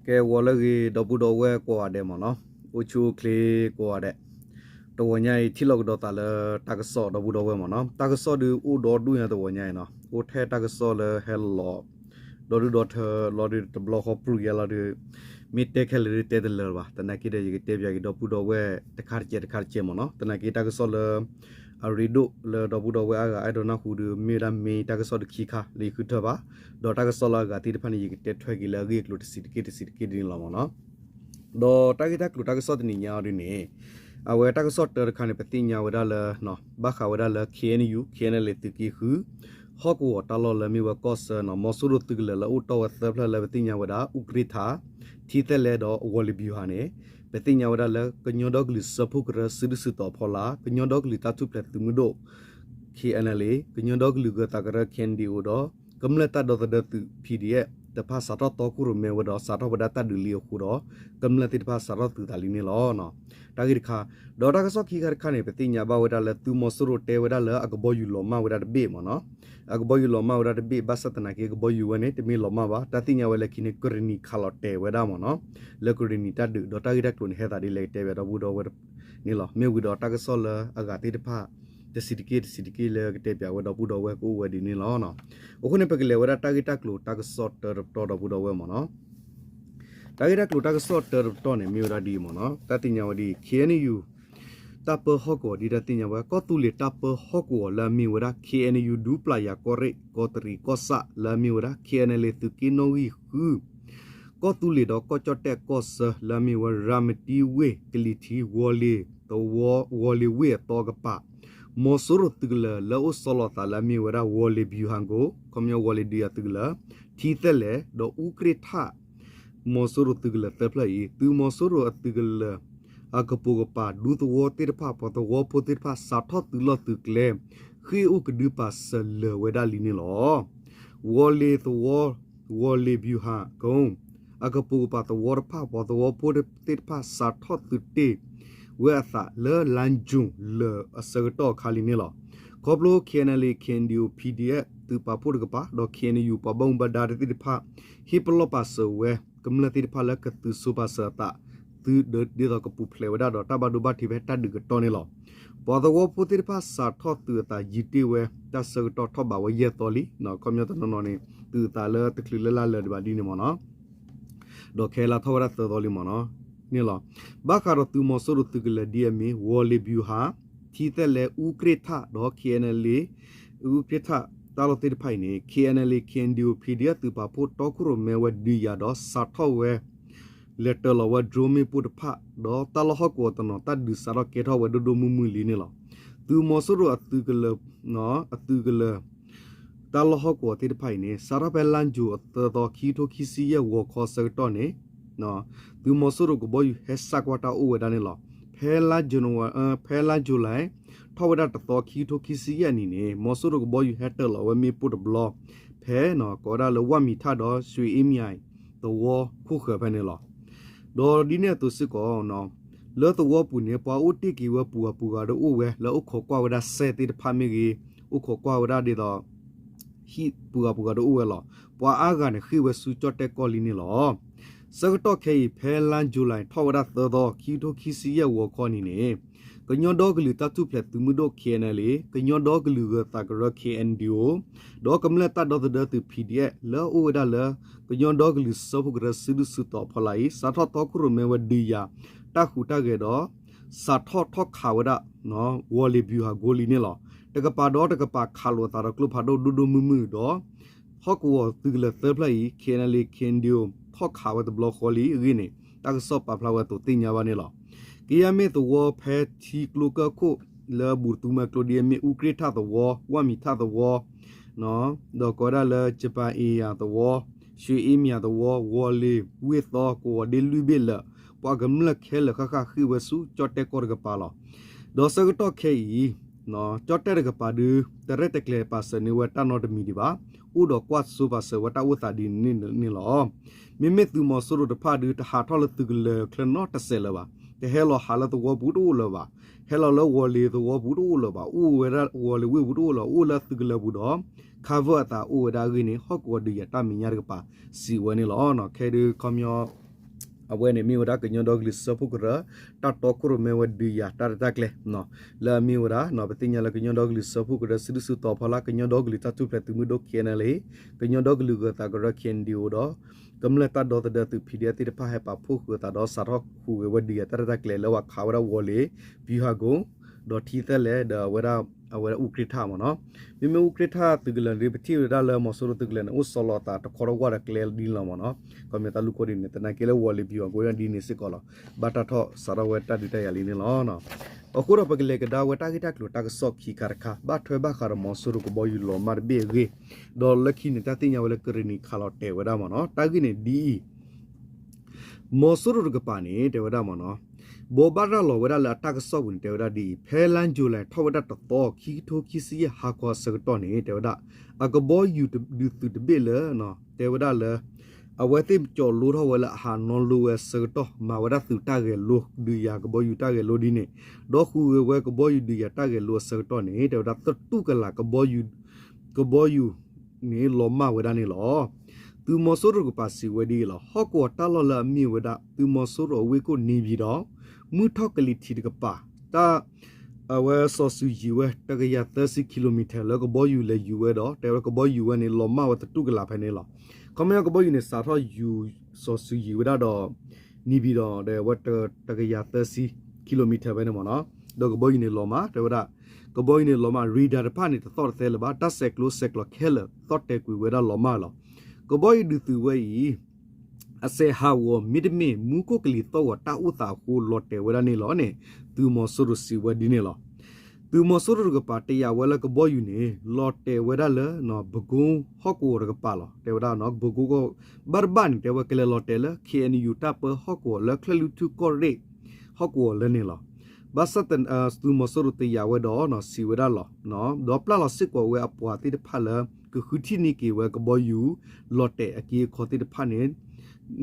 ကဲ ဂီၤလၢအဂ့ၤ ဒီပုၢ်ဒီဝဲၢ်ကိးဂၤဒဲးမ့ၢ်နီၤ, အိၣ်ဆူၣ်အိၣ်ချ့ကိးဂၤဒဲး, တဂီၤညါအံၤ ထံၣ်လိာ်ကဒီးသးလၢတၢ်ကစီၣ် ဒီပုၢ်ဒီဝဲၢ်မ့ၢ်နီၤ, တၢ်ကစီၣ်ဒုးအိၣ်ဒီဒူၣ်ညါတဂီၤညါအံၤနီၤ, အိၣ်ထဲတၢ်ကစီၣ်လၢဟဲလီၤ ဒီဒူၣ်ဒီထၢလီၤဒုး တဘျီဃီပြူၢ်ယါလီၤဒုး, မ့ၢ်တဲခဲလၢာ်ဒုးတဲတလၢာ်လၢၤဘၣ်, သနာ်က့ဒီး ယကတဲပၠးက့ၤဒီပုၢ်ဒီဝဲၢ် တခါတကဲးတခါတကဲးမ့ၢ်နီၤ, သနာ်က့တၢ်ကစီၣ်လၢ အရ့ဒိၣ်လၢဒီပုၢ်ဒီဝဲၢ်အါဂၤအဲၣ်ဒိးနၢ်ဟူဒုး မ့ၢ်ဝဲဒၣ် main တၢ်ကစီၣ်တခံခါလၢယဃုထၢဘၣ်, ဒီးတၢ်ကစီၣ်လၢအဂၤသ့ၣ်တဖၣ်န့ၣ် ယကတဲထွဲက့ၤလၢအဂ့ၢ်အကျိၤတဆံးတက့ၢ်တဆံးတက့ၢ်ဒ်န့ၣ်လီၤမ့ၢ်နီၤ. ဒီးတၢ်ဂ့ၢ်တၢ်ကျိၤတၢ်ကစီၣ်တနံၤညါအံၤဒ်န့ၣ်, အဝဲတၢ်ကစီၣ်တၢတခါန့ၣ် ပသ့ၣ်ညါဝဲဒၣ်လၢ ဘၣ်ဃးဝဲဒၣ်လၢ K N U K N L A သုးက့ဃု ဟီၣ်ကဝီၤတၢ်လီၢ်လၢမ့ၢ်ဝဲကီၢ်ဆၢနီၤ, မီၤစိရိၤသုးကလၢၤလၢအိၣ်တီၢ်ဝဲသၢဖျၢၣ်လၢပသ့ၣ်ညါဝဲဒၣ် အူကြ့ၣ်ထး, ထံသဲလဲၣ်ဒီးဝီၤလ့ၤဘျူၤဟၣ်န့ၣ်, ပသ့ၣ်ညါဝဲဒၣ်လၢ ကညီဒီကလုာ်စၢဖှိၣ်ကရၢစုဒုၣ်စုတီၤအဖီလာ်, ကညီဒီကလုာ်တၢ်ထူၣ်ဖျဲးသုးမုၢ်ဒိၣ် K N L A, ကညီဒီကလုာ်ဂၢၤသးကရၢ K N D O ဒီး ကမျၢၢ်တၢ်ဒီသဒၢသုး P D F တဖၣ် စးထီၣ်တီခိၣ်ရိၣ်မဲဝဲဒီး စးထီၣ်ဝဲဒၣ်တၢ်ဒုးလံအဃိဒီး ကမျၢၢ်သ့ၣ်တဖၣ်စးထီၣ်သုးသးလံန့ၣ်လီၤ. တၢ်ဂ့ၢ်တခါ, ဒီးတၢ်ကစီၣ်ခံခါတခါန့ၣ် ပသ့ၣ်ညါဘၣ်ဝဲဒၣ်လၢ သုးမီၤစိရိၤတဲဝဲဒၣ်လၢအကဘီယူၤလီၤမၢ်ဝဲဒၣ်တဘ့ၣ်မ့ၢ်နီၤ, အကဘီယူၤလီၤမၢ်ဝဲဒၣ်တဘ့ၣ် ဘၣ်ဆၣ်သနာ်က့ ကဘီယူၤဝဲန့ၣ် တမ့ၢ်လီၤမၢ်ဘၣ်, တၢ်သ့ၣ်ညါဝဲလၢခံန့ၣ် ကရ့ၣ်နံၤခးလီၤတဲာ်ဝဲဒၣ်မ့ၢ်နီၤ, လၢကရ့ၣ်နံၤတၢ်ဒုး, ဒီးတၢ်ဂ့ၢ်တၢ်ကျိၤန့ၣ် ဟဲသးဒ်လဲၣ်ကတဲပၠးဒီပုၢ်ဒီဝဲၢ်န့ၣ်လီၤ. မ့ၢ်ဝံၤဒီးတၢ်ကစီၣ်လၢအဂၤသ့ၣ်တဖၣ် တဆံးတက့ၢ်တဆံးတက့ၢ်လၢကတဲပၠးဝဲဒီပုၢ်ဒီဝဲၢ်ကအိၣ်ဝဲဒ်န့ၣ်လီၤ. အဃိန့ၣ် ပကလဲၤဝဲဒၣ်တၢ်ဂ့ၢ်တၢ်ကျိၤတၢ်ကစီၣ်တၢတပတီၢ်ဒီပုၢ်ဒီဝဲၢ်မ့ၢ်နီၤ. တၢ်ဂ့ၢ်တၢ်ကျိၤတၢ်ကစီၣ်တၢတပတီၢ်န့ၣ် မ့ၢ်ဝဲဒၣ်ဒ်အံၤမ့ၢ်နီၤ, တၢ်သ့ၣ်ညါဝဲဒ်အံၤ K N U တၢ်ပၢဟီၣ်ကဝီၤဒ်တၢ်သ့ၣ်ညါဝဲ ကီၢ်သူလ့ၤတၢ်ပၢဟီၣ်ကဝီၤလၢအမ့ၢ်ဝဲဒၣ် K N U ဒူပျၢ်ယၤကီၢ်ရ့ၣ် ကီးတရံးကီၢ်ဆၣ်လၢအမ့ၢ်ဝဲဒၣ် K N L A သုးက့နီၣ်ဂံၢ်ဃု ကီၢ်သူလ့ၤဒီးကီၢ်ကၠီၣ်တဲၣ်ကီၢ်ဆၢလၢအမ့ၢ်ဝဲ ရၤမတံဝ့ၢ် ကလံၤထံး ဝီၤလ့ၤဝ့ၢ်အသီကပၤ, မီၤစိရိၤသုးကလၢၤလၢအိၣ်ဆီလီၤသးလၢအမ့ၢ်ဝဲဒၣ် ဝီၤလ့ၤဘျူၤဟၣ်ကိ, ခီပညီဝီၤလ့ၤဒုးယၤသုးကလၢၤ, ထံသဲလဲၣ် ဒီးအူကြ့ၣ်ထး မီၤစိရိၤသုးကလၢၤသၢဖျၢၣ်အံၤ သုးမီၤစိရိၤအသုးကလၢၤ အကပိာ်ကပၤ ဒူသဝီသ့ၣ်တဖၣ် ပှၤသဝီဖိသ့ၣ်တဖၣ် စးထီၣ်သုးလီၢ်သုးကျဲ ဃ့ၢ်အိၣ်ကဒုပာ်စၢၤလၢာ်ဝဲဒၣ်လံန့ၣ်လီၤ. ဝီၤလ့ၤသဝီ, ဝီၤလ့ၤဘျူၤဟၣ်ကိ အကပိာ်ကပၤသဝီတဖၣ် ပှၤသဝီဖိသ့ၣ်တဖၣ် စးထီၣ်သုးတ့ၢ်ဝဲအသးလၢလါယူၤလၢာ်အဆၢကတီၢ်အခါလံန့ၣ်လီၤ. ခီဖျိ K N L A K N D O P D F သုးပာ်ဖှိၣ်တကပၤ ဒီး K N U ပှၤဘၣ်မူဘၣ်ဒါသ့ၣ်တဖၣ် ဟ့ၣ်ပလီၢ်ပာ်စၢၤဝဲ ကမျၢၢ်သ့ၣ်တဖၣ်လၢကသုးဆိပာ်စၢၤအသး သုးဒ်သိးကပူၤဖျဲးဝဲဒၣ်ဒီးတၢ်ဘၣ်ဒိဘၣ်ထံးဖဲတၢ်ဒုးကတီၢ်န့ၣ်လီၤ. ပှၤသဝီဖိသ့ၣ်တဖၣ်စးထီၣ်သုးအသးယံာ်တ့ၢ်ဝဲ တၢ်ဆၢကတီၢ်ထီၣ်ဘးဝဲယဲၢ်သီလံ, ခီပညီတနီၤနီၤန့ၣ် သုးအသးလၢတချုးလၢလါလၢာ်ဒံးဘၣ်ဒ်န့ၣ်မ့ၢ်နီၤ ဒီးခဲလၢာ်ထီၣ်ဝဲဒၣ်သၢသီလံမ့ၢ်နီၤ, န့ၣ်လီၤ. ဘၣ်ဃးဒီးသုးမီၤစိရိၤသုးကလၢၤဒ်အမ့ၢ် ဝီၤလ့ၤဘျူၤဟၣ်, ထံသဲလဲၣ် အူကြ့ၣ်ထး ဒီး K N L A အူကြ့ၣ်ထး တၢ်လီၢ်သ့ၣ်တဖၣ်အံၤန့ၣ် K N L A K N D O P D F သုးပာ်ဖှိၣ်တီခိၣ်ရိၣ်မဲဝဲဒုးယၤဒီး စးထီၣ်ဝဲ လဲၤတၢၤလီၤဝဲ drone မ့ၣ်ပိၢ်တဖၣ် ဒီးတၢ်လီၢ်ဟီၣ်ကဝီၤတနီၤ တၢ်ဒုးစးထီၣ်ကဲထီၣ်ဝဲဒိၣ်ဒိၣ်မုၢ်မုၢ်လံန့ၣ်လီၤ. သုးမီၤစိရိၤအသုးကလၢၤ အသုးကလၢၤ တၢ်လီၢ်ဟီၣ်ကဝီၤသ့ၣ်တဖၣ်အံၤန့ၣ် စးထီၣ်ဖဲလါယူၤအသၢသီ ခံကထိခံဆံယဲၢ်ဂီၤခီအဆၢကတီၢ်န့ၣ် သုးမီၤစိရိၤကဘီယူၤဟဲစးကွၢ်တၢ်အိၣ်ဝဲဒၣ်န့ၣ်လီၤ. ဖဲလါယူၤ ဖဲလါယူၤလံ ထီၣ်ဝဲဒၣ်တသီ ခံကထိခံဆံယဲၢ်နံၣ်န့ၣ် မီၤစိရိၤကဘီယူၤဟဲတၢၤလီၤဝဲမ့ၣ်ပိၢ်တဘျီ ဖဲ ကိးဝဲဒၣ်လၢဝၣ်မံၤထၣ်ဒီး ရွှေအင်းမြစ် သဝီခိၣ်ဃၢၤဖဲန့ၣ်လီၤ. ဒီးဒ်န့ၣ်အသိးစ့ၢ်ကီး လၢသဝီပူၤန့ၣ် ပှၤအိၣ်တ့ၢ်က့ၤဝဲပူၤဂၤပူၤဂၤတအိၣ်ဝဲ လၢအိၣ်ခိးကွၢ်ဝဲဒၣ်စဲသ့ၣ်တဖၣ်မ့ၢ်ဂ့ၤ, အိၣ်ခိးကွၢ်ဝဲဒၣ်ဒ်သိး ဟံၣ်ပူၤဂၤပူၤဂၤတအိၣ်ဝဲလီၤ. ပှၤအါဂၤန့ၣ် ဃ့ၢ်ဝဲဆူကၠီၣ်တဲၣ်ကီၢ်လံန့ၣ်လီၤ. ဆၢကတီၢ်ခဲအံၤ ဖဲလါယူၤလံ ထီၣ်ဝဲဒၣ်သၢသီ ခံကထိခံဆံယဲၢ်ဂီၤခီနံၤန့ၣ် ကညီဒီကလုာ်တၢ်ထူၣ်ဖျဲးသုးမုၢ်ဒိၣ် K N L A, ကညီဒီကလုာ်ဂၢၤသးကရၢ K N D O ဒီးကမျၢၢ်တၢ်ဒီသဒၢသုး P D F လၢအအိၣ်ဝဲဒၣ်လၢ ကညီဒီကလုာ်စၢဖှိၣ်ကရၢစုဒုၣ်စုတီၤအဖီလာ်အံၤ စးထီၣ်တီခိၣ်ရိၣ်မဲဝဲဒုးယၤ တၢ်ဟူးတၢ်ဂဲၤဒီး စးထီၣ်ထီၣ်ခးဝဲဒၣ် ဝီၤလ့ၤဘျူၤဟၣ်ကိလံန့ၣ်လီၤ. တကပၤဒီးတကပၤခးလိာ်အသးဒီးကျိဖးဒိၣ်ဒိၣ်ဒိၣ်မုၢ်မုၢ်ဒီး ဟီၣ်ကဝီၤသုးကလၢၤသၢဖျၢၣ်အံၤ K N L A K N D O ထီၣ်ခးဝဲတဘျီဃီလံအဂ့ၢ်န့ၣ် တၢ်ကစီၣ်ပာ်ဖျါဝဲအသိးသ့ၣ်ညါဘၣ်န့ၣ်လီၤ. ကယဲၢ်မ့ၢ်သဝီဖဲထံကျိကၢၢ်ခိၣ် လၢဘူးတသူမဲာ်ကျိဒ်အမ့ၢ် အူကြ့ၣ်ထးသဝီ, ဝၣ်မံၤထၣ်သဝီ ဒီးကိးဝဲဒၣ်လၢ ကပၤအ့ယၤသဝီ, ရွှေအင်းမြစ်သဝီ, ဝီၤလ့ၤဝ့ၢ်သီ ကဝီၤဒ့လွံၢ်ဘ့ၣ်လၢာ် ပှၤကမျၢၢ်ခဲလၢာ်ဃၣ်ဃၣ်ဃ့ၢ်ဝဲဆူကၠီၣ်တဲၣ်ကီၢ်တကပၤလီၤ. ဒီးဆၢကတီၢ်ခဲအံၤ ကၠီၣ်တဲၣ်တကပၤဒုး တရဲၣ်တကျဲၤပာ်စၢၤန့ၢ်ဝဲတၢ်နီတမံၤဒံးဘၣ်, အိၣ်ဒီးကွၢ်စိပာ်စၢၤဝဲတၢ်အိၣ်သးဒ်န့ၣ်န့ၣ်လီၤ. မ့မ့ၢ်သုးမီၤစိရိၤတဖၣ်ဒုး တဟးထီၣ်လၢသုးကလၢၤချၢနီတစဲးလၢၤဘၣ်, တဟဲလီၤဟးလၢသဝီပူၤတအိၣ်လၢၤဘၣ်, ဟဲလီၤလၢဝီၤလ့ၤသဝီပူၤတအိၣ်လၢၤဘၣ်, အိၣ်ဝဲဒၣ်ဝီၤလ့ၤဝ့ၢ်ပူၤတအိၣ်လၢၤ, အိၣ်လၢသုးကလၢၤပူၤဒီး cover အသးအိၣ်ဝဲဒၣ်အဂ့ၢ်န့ၣ် ဟီၣ်ကဝီၤဒုးယၤတၢ်မဲာ်ညါတကပၤ စံးဝဲန့ၣ်လီၤ. ခဲဒုးခီပညီ အဝဲန့ၣ်မ့ၢ်ဝဲဒၣ်ကညီဒီကလုာ်စၢဖှိၣ်ကရၢ တၢ်တီခိၣ်ရိၣ်မဲဝဲဒုးယၤတၢ်ရဲၣ်တၢ်ကျဲၤ လၢအမ့ၢ်ဝဲဒၣ် ပသ့ၣ်ညါလၢကညီဒီကလုာ်စၢဖှိၣ်ကရၢ စုဒုၣ်စုတီၤဖီလာ် ကညီဒီကလုာ်တၢ်ထူၣ်ဖျဲးသုးမုၢ်ဒိၣ် K N L A ကညီဒီကလုာ်ဂၢၤသးကရၢ K N D O ဒီး ကမျၢၢ်တၢ်ဒီသဒၢသုး P D F သ့ၣ်တဖၣ်ဟဲပာ်ဖှိၣ်ဃုာ်သးဒီးစးထီၣ်ဟူးဂဲၤဝဲဒုးယၤတၢ်ရဲၣ်တၢ်ကျဲၤလၢပှၤခးဝဲဒၣ်ဝီၤလ့ၤ ဗျူဟာကုန်း ဒီးထံသၢလဲၣ်ဒီးအဝဲဒၣ် အဝဲဒၣ်အူကြ့ၢ်ထၣ်မ့ၢ်နီၤ. မ့မ့ၢ်အူကြ့ၢ်ထၣ်သုးကလၢၤန့ၣ် ပထံၣ်ဝဲဒၣ်လၢမီၤစိရိၤသုးကလၢၤန့ၣ် အိၣ်ဆီလီၤသးတခီတဝၢ်ဒီးကျဲဒ်န့ၣ်လီၤမ့ၢ်နီၤ. ခီပညီတၢ်လူၢ်ခိၣ်ဒ်န့ၣ် သနာ်က့လၢဝီၤလ့ၤ ဗျူဟာကုန်း ဒ်န့ၣ်စ့ၢ်ကီးလီၤ. ဘၣ်တၢ်ထီၣ်စးထီၣ်ဝဲတၢ်ဒုးတၢ်ယၤလံန့ၣ်လီၤ. အဃိဒီးပကလဲၤကဒါဝဲတၢ်ဂ့ၢ်တၢ်ကျိၤတၢ်ကစီၣ်ခံခါတခါ ဘၣ်ထွဲဘၣ်ဃးဒီးမီၤစိရိၤကဘီယူၤလီၤမၢ်တဘ့ၣ်အဂ့ၢ်, ဒီးလၢခံန့ၣ် တၢ်သ့ၣ်ညါဝဲလၢကရ့ၣ်နံၤခးလီၤတဲာ်ဝဲဒၣ်မ့ၢ်နီၤ. တၢ်ဂ့ၢ်န့ၣ်ဒ်အံၤ မီၤစိရိၤတကပၤန့ၣ် တဲဝဲဒၣ်မ့ၢ်နီၤ, ဘိးဘၣ်ရၤလီၤဝဲဒၣ်လၢအတၢ်ကစီၣ်ပူၤန့ၣ် တဲဝဲဒၣ်ဒ်အံၤ, ဖဲလါယူၤလဲၣ်ထီၣ်ဝဲဒၣ်တသီ ခံကထိခံဆံယဲၢ်ဟါခီအဆၢကတီၢ်န့ၣ် တဲဝဲဒၣ် အကဘီယူၤဒုးသုးတဘ့ၣ်လၢ တဲဝဲဒၣ်လၢ အဝဲသ့ၣ်ကၠီးလိထီၣ်ဝဲလၢအဟးနီလိဝဲအဆၢကတီၢ် မၤဝဲဒၣ်သုးတၢ်ဂဲၤလိ ဒုးယၤကဘီယူၤတၢ်ဂဲၤလိဒ်န့ၣ်, ဒီးဟူးဂဲၤဝဲကဘီယူၤဒုးယၤတၢ်ဂဲၤလိအဆၢကတီၢ်န့ၣ် တဲဝဲဒၣ်သတူၢ်ကလာ် ကဘီယူၤန့ၣ်လီၤမၢ်ဝဲဒၣ်န့ၣ်လီၤ. သုးမီၤစိရိၤတကပၤစံးဝဲဒ်အံၤလီၤ. ဟီၣ်ကဝီၤတၢ်လီၢ်လၢအမ့ၢ်ဝဲဒၣ် သုးမီၤစိရိၤအဝ့ၢ်ခိၣ်န့ၣ်ပၠံၤဒီး မုၢ်ထီၣ်ကလံၤထံးတကပၤ တၢ် အဝဲစီၤစုၤယံၤဝဲ တကယၤသၢဆံ kilometer လၢကဘီယူၤလဲၤယူၤဝဲဒီး တဲဝဲကဘီယူၤဝဲန့ၣ် လီၤမၢ်ဝဲသတူၢ်ကလာ်ဖဲန့ၣ်လီၤ. ခီပညီကဘီယူၤန့ၣ် စးထီၣ်ယူၤစီၤစုၤယံၤဝဲဒၣ်ဒီး န့ၣ်ပၠံၤဒီး ဝဲတကယၤသၢဆံ kilometer ဖဲန့ၣ်မ့ၢ်နီၤ, ဒီးကဘီယူၤန့ၣ်လီၤမၢ် တဲဝဲဒၣ် ကဘီယူၤန့ၣ်လီၤမၢ် radar တဖၣ်န့ၣ် တသီၣ်တသဲလၢၤဘၣ် တၢ်ဆဲးကျိးဆဲးကျိးခဲလၢာ် သီၣ်တဲာ်ကွံာ်ဝဲဒၣ်လီၤမၢ်လီၤ. ကဘီယူၤဒုးသုးဝဲအံၤ အစဲးဟးဂီၤမ့တမ့ၢ် မူခိၣ်ကလံၤသီၣ်ဂီၤတၢ်အိၣ်သးအဃိလီၤတဲာ်ဝဲဒၣ်န့ၣ်လီၤန့ၣ် သုးမီၤစိရိၤစံးဝဲဒ်န့ၣ်လီၤ. သုးမီၤစိရိၤတကပၤတယာ်ဝဲလၢကဘီယူၤန့ၣ် လီၤတဲာ်ဝဲဒၣ်လၢ ပကိဟီၣ်ကဝီၤတကပၤလီၤ. တဲဝဲဒၣ် ပကိကီၢ် ဘၣ်တဘၣ်န့ၣ် တဲဝဲကလဲၤလီၤတဲာ်လၢ K N U တၢ်ပၢဟီၣ်ကဝီၤလၢ ချၢၣ်လွံၢ်ထူၣ်ကီၢ်ရ့ၣ် ဟီၣ်ကဝီၤလၢန့ၣ်လီၤ. ဘၣ်ဆၣ် သုးမီၤစိရိၤတယာ်ဝဲဒီး စံးဝဲဒၣ်လီၤ. ဒီးပျၢ်လီၤစ့ၢ်ကီးဝဲအပှၤသ့ၣ်တဖၣ်လၢ ကဃုထံၣ်န့ၢ်က့ၤဝဲကဘီယူၤ လီၤတဲာ်အက့အခီသ့ၣ်တဖၣ်န့ၣ်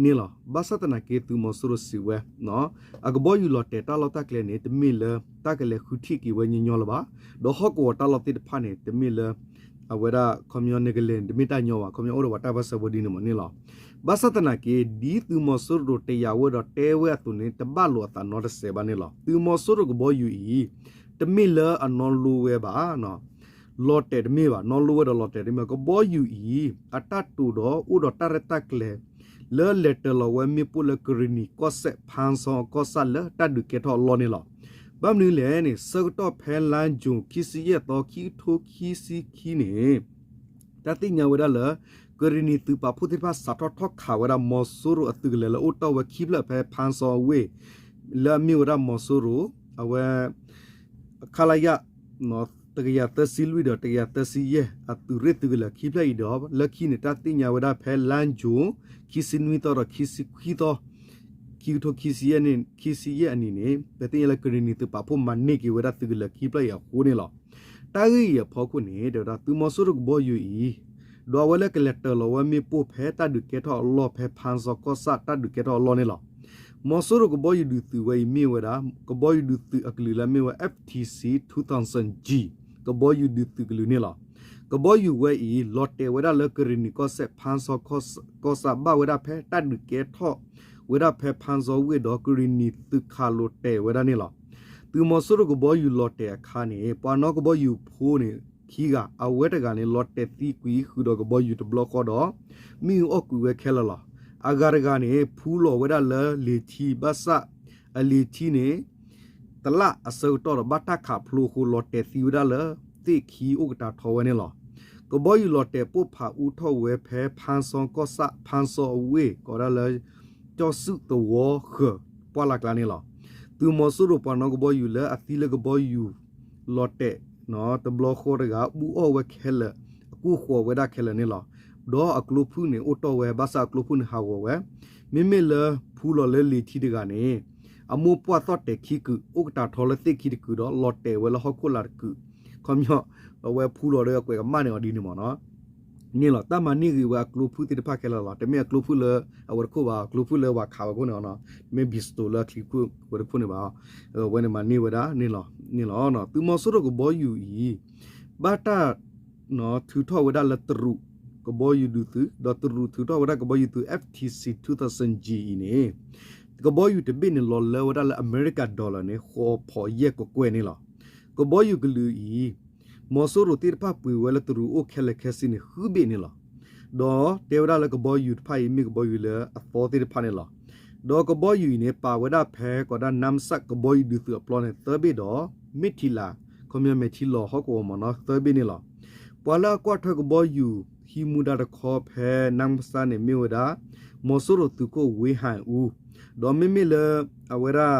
န့ၣ်လီၤ. ဘၣ်ဆၣ်သနာ်က့သုးမီၤစိရိၤစံးဝဲ အကဘီယူၤလီၤတဲာ်တၢ်လီၢ်တၢ်ကျဲန့ၣ် တမ့ၢ်လၢတၢ်ကလဲၤဃုထံၣ်က့ၤဝဲညီညီလၢၤဘၣ်. ဒီးဟီၣ်ကဝီၤတၢ်လီၢ်သ့ၣ်တဖၣ်န့ၣ် တမ့ၢ်လၢ အဝဲဒၣ်ခီပညီန့ၣ်ကလဲၤန့ၣ် တမ့ၢ်တၢ်ညီဘၣ် ခီပညီအိၣ်ဒီးပှၤတၢ်ပၢၢ်ဆၢဖိဒ်န့ၣ်မ့ၢ်န့ၣ်လီၤ. ဘၣ်ဆၣ်သနာ်က့ ဒ်သုးမီၤစိရိၤတယာ်ဝဲဒီးတဲဝဲအသိးန့ၣ် တဘၣ်လိာ်အသးနီတစဲးဘၣ်န့ၣ်လီၤ. သုးမီၤစိရိၤကဘီယူၤအံၤ တမ့ၢ်လၢအနီလိဝဲဘၣ် လီၤတဲာ်တမ့ၢ်ဘၣ် နီလိဝဲဒီးလီၤတဲာ်တမ့ၢ် ကဘီယူၤအံၤ အတၢ်တိာ်ဒီးအိၣ်ဒီးတၢ်ရဲၣ်တၢ်ကျဲၤ လၢလဲၤတၢၤလီၤဝဲမ့ၣ်ပိၢ်လၢကရ့ၣ်နံၤကီၢ်စဲၣ် ဖၣ်စီကီၢ်ဆၣ်လၢတၢ်ဒုးကဲထီၣ်အလီၢ်န့ၣ်လီၤ. ဘၣ်မနုၤလဲၣ်န့ၣ် ဆၢကတီၢ်ဖဲလါယူၤ ခံဆံယဲၢ်သီ ခံကထိခံဆံခံန့ၣ် တၢ်သ့ၣ်ညါဝဲဒၣ်လၢ ကရ့ၣ်နံၤသုးပာ်ဖှိၣ်သ့ၣ်တဖၣ် စးထီၣ်ထီၣ်ခးဝဲဒၣ်မီၤစိရိၤအသုးကလၢၤလၢအိၣ်တီၢ်ဝဲခံဖျၢၣ်ဖဲဖၣ်စီအဝ့ၢ် လၢအမ့ၢ်ဝဲဒၣ်မီၤစိရိၤ အဝဲ ခလရ တကယၤသၢဆံလွံၢ်ဒီးတကယၤသၢဆံယဲၢ် အသုးရ့ၣ်သုးကလၢၤခံဖျၢၣ်အံၤဒီး လၢခံန့ၣ် တၢ်သ့ၣ်ညါဝဲဒၣ်ဖဲလါယူၤ ခံဆံနွံသီဒီးခံဆံခွံသီ ခံကထိခံဆံယဲၢ်နံၣ် ခံဆံယဲၢ်အနံၤန့ၣ် ပသ့ၣ်ညါလၢကရ့ၣ်နံၤသုးပာ်ဖှိၣ်မၤန့ၢ်က့ၤဝဲဒၣ်သုးကလၢၤခံဖျၢၣ်အံၤအဃိန့ၣ်လီၤ. တၢ်ဂ့ၢ်အံၤအဖီခိၣ်န့ၣ် တဲဝဲဒၣ် သုးမီၤစိရိၤကဘီယူၤအံၤ ဒီးအဝဲလၢကလဲၤတၢၤလီၤဝဲမ့ၣ်ပိၢ်ဖဲတၢ်ဒုးကဲထီၣ်အလီၢ်ဖဲ ဖၣ်စီကီၢ်ဆၣ် တၢ်ဒုးကဲထီၣ်အလီၢ်န့ၣ်လီၤ. မီၤစိရိၤကဘီယူၤဒုးသုးဝဲအံၤမ့ၢ်ဝဲဒၣ် ကဘီယူၤဒုးသုးအကလုာ်လၢအမ့ၢ်ဝဲ F T C two thousand G ကဘီယူၤဒုးသုးကလုာ်န့ၣ်လီၤ. ကဘီယူၤဝဲအံၤ လီၤတဲာ်ဝဲဒၣ်လၢကရ့ၣ်နံၤကီၢ်စဲၣ် ဖၣ်စီကီၢ်ဆၣ်ဘၣ်ဝဲဒၣ်ဖဲတၢ်ဒုးကဲထီၣ်ဝဲဒၣ်ဖဲဖၣ်စီဝ့ၢ်ဒီးကရ့ၣ်နံၤသုးခးလိာ်တဲာ်ဝဲဒၣ်န့ၣ်လီၤ. သုးမီၤစိရိၤကဘီယူၤလီၤတဲာ်အခါန့ၣ် ပှၤနီၣ်ကဘီယူၤဖိန့ၣ် ခံဂၤ အဝဲတဂၤန့ၣ် လီၤတဲာ်သံကွံာ်ဃုာ်ဒီးကဘီယူၤတဘျီဃီဒီး မ့ၣ်အူအီၣ်ကွံာ်ဝဲခဲလၢာ်လီၤ. အဂၤတဂၤန့ၣ် ဖူလီၤဝဲဒၣ်လၢလံာ်ထံ ဘၣ်ဆၣ် အလံာ်ထံန့ၣ် တလၣ်အဆၢကတီၢ်ဒီး ဘၣ်တၢ်ခးဖျိအဃိ လီၤတဲာ်သံဝဲဒၣ်လၢသ့ၣ်ခံအိၣ်ကတၢၢ်ထီဝဲန့ၣ်လီၤ. ကဘီယူၤလီၤတဲာ်ပိၢ်ဖးအူထီၣ်ဝဲဖဲ ဖၣ်စီကီၢ်ဆၣ် ဖၣ်စီအဝ့ၢ် ကိးဒၣ်လၢ ကၠီစုၣ်သဝီဃၢၤ ပှၢ်လၢ်ကျါန့ၣ်လီၤ. သုးမီၤစိရိၤပှၤနီၣ်ကဘီယူၤလၢအသံလၢကဘီယူၤလီၤတဲာ် တဘျီဃီတဂၤ ဘူးအီၣ်ဝဲခဲလၢာ် အကူၣ်ဃီၤဝဲဒၣ်ခဲလၢာ်န့ၣ်လီၤ. ဒီးအကျိဖုၣ်န့ၣ်အိၣ်တီၢ်ဝဲ ဘၣ်ဆၣ်အကျိဖုၣ်န့ၣ်ဟးဂီၤဝဲ မ့မ့ၢ်လၢဖူလီၤလၢလံာ်ထံတဂၤန့ၣ် အမိၢ်ပှၢ်သီၣ်တဲာ်ခံကုာ် အိၣ်ကတၢၢ်ထီလၢသ့ၣ်ခံတကုာ်ဒီး လီၤတဲာ်ဝဲလၢဟီၣ်ခိၣ်လာ်တကုာ် ခီပညီ အဝဲဖူလီၤဒီးအကွဲးကမၣ်န့ၣ်အီၤဒ်န့ၣ်မ့ၢ်နီၤ န့ၣ်လီၤ. တၢ်မၤန့ၢ်ဂ့ၤဝဲအကျိဖုၣ်သ့ၣ်တဖၣ်ခဲလၢာ်လီၤ. တမ့ၢ်အကျိဖုၣ်လၢအဝဲတခိၣ်ဘၣ် အကျိဖုၣ်လၢပှၤခးဝဲခိၣ်န့ၣ်အီၤနီၤ တမ့ၢ် pistol လၢအချံခိၣ်ဝဲတခိၣ်န့ၣ်ဘၣ် အဝဲန့ၣ်မၤန့ၢ်ဝဲဒၣ်န့ၣ်လီၤ န့ၣ်လီၤ. သုးမီၤစိရိၤကဘီယူၤအံၤ ဘၣ်တၢ် ထုးထီၣ်ဝဲဒၣ်လၢတရူး ကဘီယူၤဒုးသုး ဒီးတရူးထုးထီၣ်ဝဲဒၣ်ကဘီယူၤသုး F T C two thousand G အံၤန့ၣ် ကဘီယူၤတဘ့ၣ်န့ၣ် လီၤလၢဝဲဒၣ်လၢအမဲရကၤ dollar န့ၣ် ဃိးဖီယဲၢ်ကကွဲၢ်န့ၣ်လီၤ. ကဘီယူၤကလုာ်အံၤ မီၤစိရိၤသ့ၣ်တဖၣ်ပှ့ၤဝဲလၢတရူးအိၣ်ခဲလၢာ်ခဲဆ့န့ၣ် ဃုဘ့ၣ်န့ၣ်လီၤ. ဒီးတဲဝဲဒၣ်လၢကဘီယူၤတဖၣ်အံၤ မ့ၢ်ကဘီယူၤလၢအသီသ့ၣ်တဖၣ်န့ၣ်လီၤ. ဒီးကဘီယူၤအံၤန့ၣ် ပာ်ဝဲဒၣ်ဖဲကီးဒၣ် နါမဆၣ် ကဘီယူၤဒုးသုးအပျီန့ၣ် သၢဘ့ၣ်ဒီး မ့ၢ်ထံလၤ ခီပညီမဲာ်ထံလီၤဟီၣ်ကဝီၤမ့ၢ်နီၤ သၢဘ့ၣ်န့ၣ်လီၤ. ပှၤလၢအကွၢ်ထွဲကဘီယူၤ ဟံးမူဒါတခီဖဲ နါမဆၣ်န့ၣ် မ့ၢ်ဝဲဒၣ် မီၤစိရိၤသုးခိၣ် ဝ့ဟၣ်အူ, ဒီးမ့မ့ၢ်လၢ အဝဲဒၣ်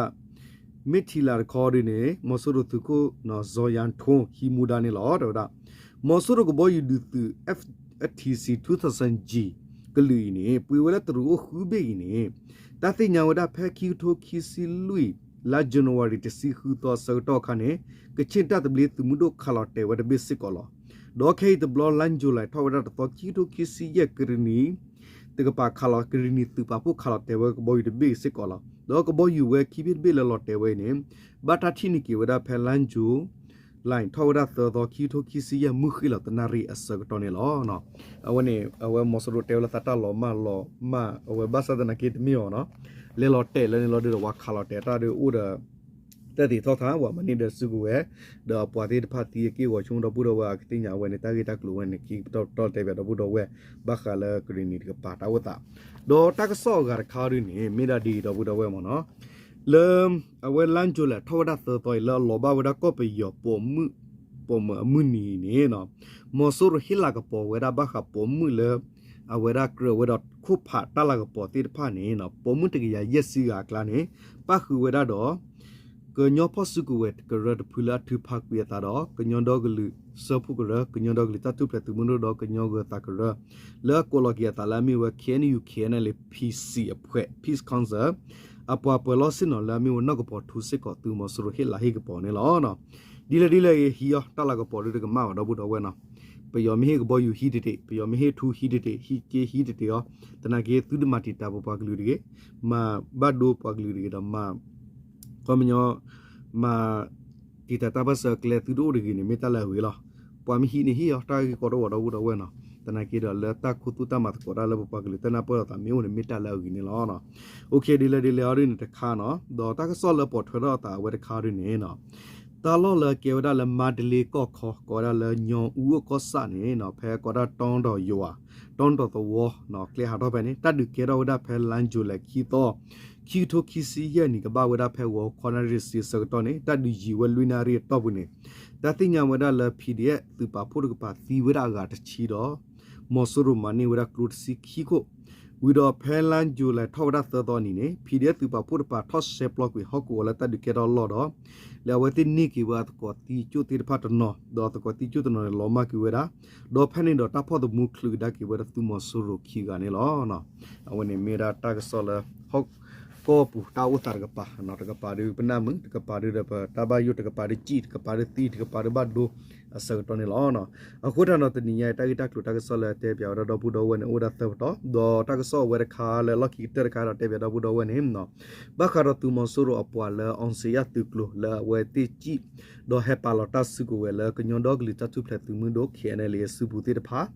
မ့ၢ်ထံလၤတခီဒ်န့ၣ် မီၤစိရိၤသုးခိၣ် စီၤယၤထိ ဟံးမူဒါန့ၣ်လီၤ တဲဝဲဒၣ်. မီၤစိရိၤကဘီယူၤဒုးသုး F T C two thousand G ကလုာ်အံၤန့ၣ် ပှ့ၤဝဲလၢတရူးအိၣ်ဃုဘ့ၣ်အံၤန့ၣ် တၢ်သ့ၣ်ညါဝဲဒၣ်ဖဲခံကထိခံဆံလွံၢ် လါ January တဆံဃုသီအဆၢကတီၢ်အခါန့ၣ် ကချ့ၣ်တၢ်သဘျ့သုးမုၢ်ဒိၣ်ခးလီၤတဲာ်ဝဲတဘ့ၣ်စ့ၢ်ကီးလီၤ. ဒီးခဲအံၤတဘျီ လါ July ထီၣ်ဝဲဒၣ်တသီ ခံကထိခံဆံယဲၢ် ကရံၣ်နံၣ် တကပၤခးလီၤ ကရံၣ်နံၣ်သုးပာ်ဖှိၣ်ခးလီၤတဲာ်ဝဲကဘီယူၤတဘ့ၣ်စ့ၢ်ကီးလီၤ. ဒီးကဘီယူၤဝဲခံဘ့ၣ်တဘ့ၣ်လၢလီၤတဲာ်ဝဲအံၤန့ၣ် ဘၣ်တၢ်ထံၣ်န့ၢ်က့ၤဝဲဒၣ်ဖဲ လါ July ထီၣ်ဝဲဒၣ်သၢသီ ခံကထိခံဆံယဲၢ် မုၢ်ဃ့ၢ်လီၤတနၣ်ရံၣ်အဆၢကတီၢ်န့ၣ်လီၤ. အဝဲန့ၣ် အဝဲမီၤစိရိၤတဲဝဲလၢသးတၢ်လီၤမၢ်လီၤမၢ် အဝဲဘၣ်ဆၣ်သနာ်က့တမ့ၢ်အီၤနီၤ လဲၤလီၤတဲာ်လၢန့ၣ်လီၤဒုးဒီး ပှၤခးလီၤတဲာ်တၢ်ဒုးအိၣ်ဒီး တၢ်သ့ၣ်ထီၣ်ထါ ပှၤမၤန့ၢ်ဒီးစုကဝဲၤ ဒီးအပှၤသ့ၣ်တဖၣ်သံအက့ၢ်အဂီၤဆိကမိၣ်ဒီပုၢ်ဒီဝဲၢ်အကသ့ၣ်ညါဝဲန့ၣ် တၢ်ဂ့ၢ်တၢ်ကျိၤဝဲန့ၣ် ခံကပတီၢ်ပတီၢ်တဲဘၣ်ဒီပုၢ်ဒီဝဲၢ် ဘၣ်ဃးလၢကရံၣ်နံၣ်တကပၤတၢ်အိၣ်သး ဒီးတၢ်ကစီၣ်အဂၤတခါဒ်န့ၣ် မ့ၢ်ဒၣ်ဒ်အံၤဒီပုၢ်ဒီဝဲၢ်မ့ၢ်နီၤ လၢ အဝဲလါ July ထီၣ်ဝဲဒၣ်သၢသီအံၤ လၢအလီၤဘၣ်ဝဲဒၣ်ကီၢ်ပယီၤပိာ်မုၣ် ပိာ်မုၣ်အမုၢ်နံၤအံၤန့ၣ် မီၤစိရိၤဟ့ၣ်လၤကပီၤဝဲဒၣ်ဘၣ်ဃးပိာ်မုၣ်လၢ အဝဲဒၣ်ကြၢးဝဲဒီးခိၣ်ဖးတၢ်လၤကပီၤသ့ၣ်တဖၣ်န့ၣ် ပိာ်မုၣ်တကယၤယဲၢ်ဆံဂၤအကျါန့ၣ် ပၣ်ဃုာ်ဝဲဒၣ်ဒီး ကညီဖီၣ်စုကဝဲၤကရၢတဖုလၢအထုးဖးကွံာ်အသးဒီး ကညီဒီကလုာ်စၢဖှိၣ်ကရၢ ကညီဒီကလုာ်တၢ်ထူၣ်ဖျဲးသုးမုၢ်ဒိၣ်ဒီး ကညီဂၢၤသးကရၢ လၢအကိးလီၤက့ၤအသးလၢအမ့ၢ်ဝဲ K N U K N L A P C အဖွဲ့ Peace Council အပှၤပၢၤလီၢ်ဆ့ၣ်နီၤလၢအမ့ၢ်ဝဲနီၢ်ကပီၤထူစ့ၢ်ကီး သုးမီၤစိရိၤဟ့ၣ်လၤဟ့ၣ်ကပီၤန့ၣ်လီၤ. ဒ်လဲၣ်ဒ်လဲၣ်ဂ့ၤ ဟံးအီၤ တၢ်လၤကပီၤဒုးတကမၣ်ဘၣ်ဒီပုၢ်ဒီဝဲၢ်နီၤ ပယီၤမ့ၢ်ဟ့ၣ်ကဘီယူၤဟံးတ့ၢ်တ့ၢ် ပယီၤမ့ၢ်ဟ့ၣ်ထူဟံးတ့ၢ်တ့ၢ် ဟံးက့ဟံးတ့ၢ်တ့ၢ်အီၤ သနာ်က့သုတမၤတံာ်တာ်ပပှၤကလုာ်တဂ့ၤ မၤဘၣ်ဒိပှၤကလုာ်တဂ့ၤဒီးမၤ ခီပညီ မၤ တံာ်တာ်တၢ်ပၢၢ်ဆၢအကျဲသုတအိၣ်တဂ့ၤန့ၣ် မ့ၢ်တၢ်လၢအဂ့ၤလီၤ. ပှၤမ့ၢ်ဟံးန့ၣ်ဟံးအီၤ တၢ်ဂ့ၢ်ကီတအိၣ်ဘၣ်ဒီပုၢ်ဒီဝဲၢ်နီၤ သနာ်က့ဒီးလၢတၢ်ခူသူၣ်တၢ်မၤသကိးတၢ်လၢပပှၤကလုာ်တၢ်နၢ်ပၢၢ်လိာ်သးမ့ၢ်အိၣ်န့ၣ် မ့ၢ်တၢ်လၢအဂ့ၤန့ၣ်လီၤ. အိၣ်ခ့ ဒ်လဲၣ်ဒ်လဲၣ်အီၤဒ်န့ၣ်တခါနီၤ ဒီးတၢ်ကစီၣ်လၢပိာ်ထွဲထီၣ်အသးအဝဲတခါဒ်န့ၣ်နီၤ တၢ်လီၢ်လၢကဲဝဲဒၣ်လၢမါတလ့ကီၢ်ခီ ကိးဝဲဒၣ်လၢညီအူအိၣ်ကီၢ်ဆၣ်န့ၣ်နီၤ ဖဲကိးဒၣ်တီဒီးယွၤ တီဒီးသဝီနီၤ ကျဲဟးထီၣ်ဖဲန့ၣ် တၢ်ဒုးကဲထီၣ်ဝဲဒၣ်ဖဲလါ July ခံသီ ခံကထိခံဆံယဲၢ်နံၣ် ကဘၣ်ဝဲဒၣ်ဖဲဂီၤခီနၣ်ရံၣ်တဆံအဆၢကတီၢ်န့ၣ် တၢ်ဒုးယံၤဝဲလွံၢ်နၣ်ရံၣ်အတီၢ်ပူၤန့ၣ် တၢ်သ့ၣ်ညါဝဲဒၣ်လၢ P D F သုးပာ်ဖှိၣ်တကပၤသံဝဲဒၣ်အဂၤတဆံဒီး မီၤစိရိၤမၤန့ၢ်ဝဲဒၣ်ကျိတဆံခံခိၣ် ဝံၤဒီးဖဲလါ July ထီၣ်ဝဲဒၣ်သၢသီနံၤန့ၣ် P D F သုးပာ်ဖှိၣ်တကပၤထီၣ်ဆှဲပျီကွံာ်ဟီၣ်ကဝီၤလၢတၢ်ဒုးကဲထီၣ်အလီၢ်ဒီး လၢအဝဲသ့ၣ်န့ၢ်က့ၤဝဲအသကိးသံကၠိၣ်သ့ၣ်တဖၣ်တနီၤ ဒီးအသကိးသံကၠိၣ်တနီၤန့ၣ် လီၤမၢ်က့ၤဝဲဒၣ် ဒီးဖဲန့ၣ်ဒီးတၢ်ဖီၣ်သမူချုးကဒါက့ၤဝဲဒၣ်သုးမီၤစိရိၤခံဂၤန့ၣ်လီၤ. အဝဲန့ၣ်မ့ၢ်ဝဲဒၣ်တၢ်ကစီၣ်လၢ ဟီၣ်ကဝီၤပူၤတၢ်အိၣ်သးတကပၤ တကပၤဒုးပနၢ်မုာ် တကပၤဒုးဒီးပတၢ်ဘၣ်ယိၣ် တကပၤဒုးစံၣ် တကပၤဒုးသံ တကပၤဒုးဘၣ်ဒိ အဆၢကတီၢ်န့ၣ်လီၤ. အဃိသတးဒီးတနံၤညါအံၤ တၢ်ဂ့ၢ်တၢ်ကျိၤတၢ်ကစီၣ်လၢတဲပၠးဝဲဒၣ်ဒီပုၢ်ဒီဝဲၢ်န့ၣ် အိၣ်ဝဲဒၣ်သၢပတီၢ် ဒီးတၢ်ကစီၣ်အဝဲတခါလၢအလီၢ်ခံကတၢၢ်တခါဒီးတဲပၠးဒီပုၢ်ဒီဝဲၢ်န့ၣ် ဘၣ်ဃးဒီးသုးမီၤစိရိၤအပှၤလၢ အောင်ဇေယျ သုးကျိၤလၢအဝဲသ့ၣ်စံၣ် ဒီးဟဲပာ်လီၤတၢ်စုကဝဲၤလၢကညီဒီကလုာ်တၢ်ထူၣ်ဖျဲးသုးမုၢ်ဒိၣ် K N L A အစုပူၤသ့ၣ်တဖၣ်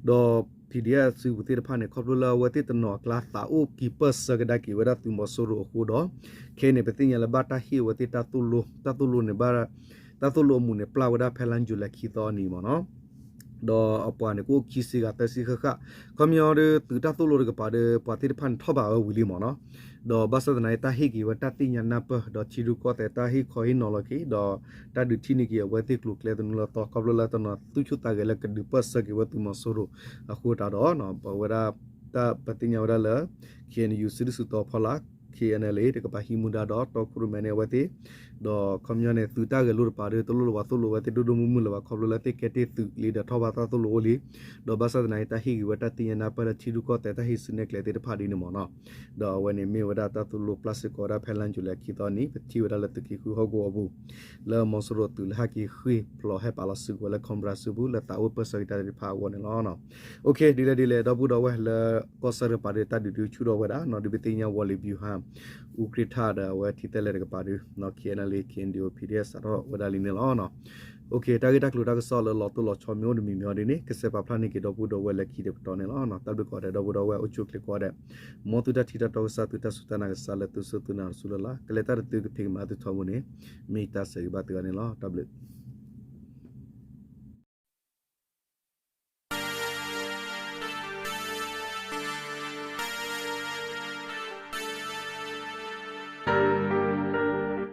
ဒီး P D F အစုပူၤသ့ၣ်တဖၣ်န့ၣ် ခီဖျိလၢအဝဲသ့ၣ်တနီၤအကျါသးအိၣ်က့ၤပၢၢ်ဆၢကဒါက့ၤဝဲဒၣ်သုးမီၤစိရိၤအဃိဒီး ခဲအံၤန့ၣ် ပသ့ၣ်ညါလၢဘၣ်တၢ်ဟ့ၣ်အဝဲသ့ၣ်တၢ်သိၣ်လိ တၢ်သိၣ်လိအမူးန့ၣ် ပျၢ်ဝဲဒၣ်ဖဲလါ July ခံသီအနံၤမ့ၢ်နီၤ ဒီးအပှၤန့ၣ်ကအိၣ်ခံဆံဂၤသၢဆံဃၣ်ဃၣ် ခီပညီဒီးသုးတၢ်သိၣ်လိတကပၤဒီး ပှၤသ့ၣ်တဖၣ်န့ၣ်ထီၣ်ဘးဝဲဝံၤလံမ့ၢ်နီၤ ဒီးဘၣ်ဆၣ်သနာ်က့ တၢ်ဟ့ၣ်က့ၤဝဲတၢ်သ့ၣ်ညါနၢ်ပၢၢ် ဒီးထံရူၢ်ကီၢ်သဲးတၢ်ဟ့ၣ်ခီဟ့ၣ်နီၤလီၤက့ၤ ဒီးတၢ်ဒုးထံၣ်န့ၢ်က့ၤအဝဲသ့ၣ်ကျိၤကျဲသနူလၢသီ ခီဖျိလၢတနီၤသူၣ်ဆူၣ်သးဂဲၤလၢကဒုးပၢၢ်ဆၢက့ၤဝဲသုးမီၤစိရိၤအဃိတးဒီး ပဝဲဒၣ် တၢ်ပသ့ၣ်ညါဝဲဒၣ်လၢ K N U စုဒုၣ်စုတီၤဖီလာ် K N L A တကပၤဟံးမူဒါဒီးတီခိၣ်ရိၣ်မဲန့ၣ်အဝဲသ့ၣ် ဒီးခီပညီန့ၣ် သုးတၢ်ဂဲၤလိာ်တကပၤဒီး တလိၣ်လၢၤဘၣ်သိၣ်လိအဝဲသ့ၣ်ဒိၣ်ဒိၣ်မုၢ်မုၢ်လၢၤဘၣ် ခီဖျိလၢသ့ၣ်ကဲတ့ၢ်သုးလံဒီးထီၣ်ဘးတၢ်သိၣ်လိအိၣ်လံ ဒီးဘၣ်ဆၣ်သနာ်က့ တၢ်ဟ့ၣ်က့ၤဝဲတၢ်သ့ၣ်ညါနၢ်ပၢၢ်လၢထံရူၢ်ကီၢ်သဲးတၢ်ဟ့ၣ်ဆူၣ်နဲၣ်ကျဲသ့ၣ်တဖၣ်ဒ်န့ၣ်မ့ၢ်နီၤ ဒီးအဝဲန့ၣ်မ့ၢ်ဝဲဒၣ်တၢ်သိၣ်လိပျၢ်စ့ၢ်ကီးဝဲဒၣ်ဖဲလါ July ခံသီနံၤ ပထံၣ်ဝဲဒၣ်လၢသုးက့ဃုဟီၣ်ကဝီၤအပူၤ လၢမီၤစိရိၤသုးလၢဟဲက့ၤဃ့ၢ်ဖျိးဟဲပာ်လီၤစုကဝဲၤလၢ Cobra စုပူၤ လၢသးအိၣ်ပၢၢ်ဆၢက့ၤတၢ်သ့ၣ်တဖၣ်အဂီၢ်န့ၣ်လီၤ. အိၣ်ခ့ ဒ်လဲၣ်ဒ်လဲၣ် ဒီပုၢ်ဒီဝဲၢ်လၢကီၢ်စဲၣ်တကပၤဒီး တၢ်ဒုးဒုးဆူၣ်ထီၣ်ဝဲဒၣ်နီၤ ဒုးပသ့ၣ်ညါဝီၤလံၤ ဗျူဟာ အူကြ့ထၣ်ဒီးအဝဲထံသဲလဲၣ်တကပၤဒီး KNLA KNDO PDF စးထီၣ်ဝဲဒၣ်လံန့ၣ်လီၤ. တၢ်ဂ့ၢ်တၢ်ကျိၤတၢ်ကစီၣ်လၢလီၤတိၢ်လီၤဆီမ့ၢ်အိၣ်တမံၤမံၤအီၤဒ်န့ၣ် ကစဲးပာ်ဖျါန့ၢ်က့ၤဒီပုၢ်ဒီဝဲၢ်လၢခံတပတီၢ်န့ၣ်လီၤ. တၢ်ဘျုးကိးဂၤဒဲး ဒီပုၢ်ဒီဝဲၢ်အိၣ်ဆူၣ်အိၣ်ချ့ကိးဂၤဒဲး မ်သုတၢ်ထံၣ်တၢ်တီကစၢ် သုတၢ်စူၢ်တၢ်နာ်ကစၢ်လၢသုစူၢ်သုနာ်တစူၢ်လၢ်လၢ် ကလဲၤတၢ်တသုကဖံးကမၤသုထီဘိန့ၣ် မ့ၢ်ယတၢ်ဆၢဂ့ၤဘၣ်သုဂၤန့ၣ်လီၤ. တၢ်ဘျုး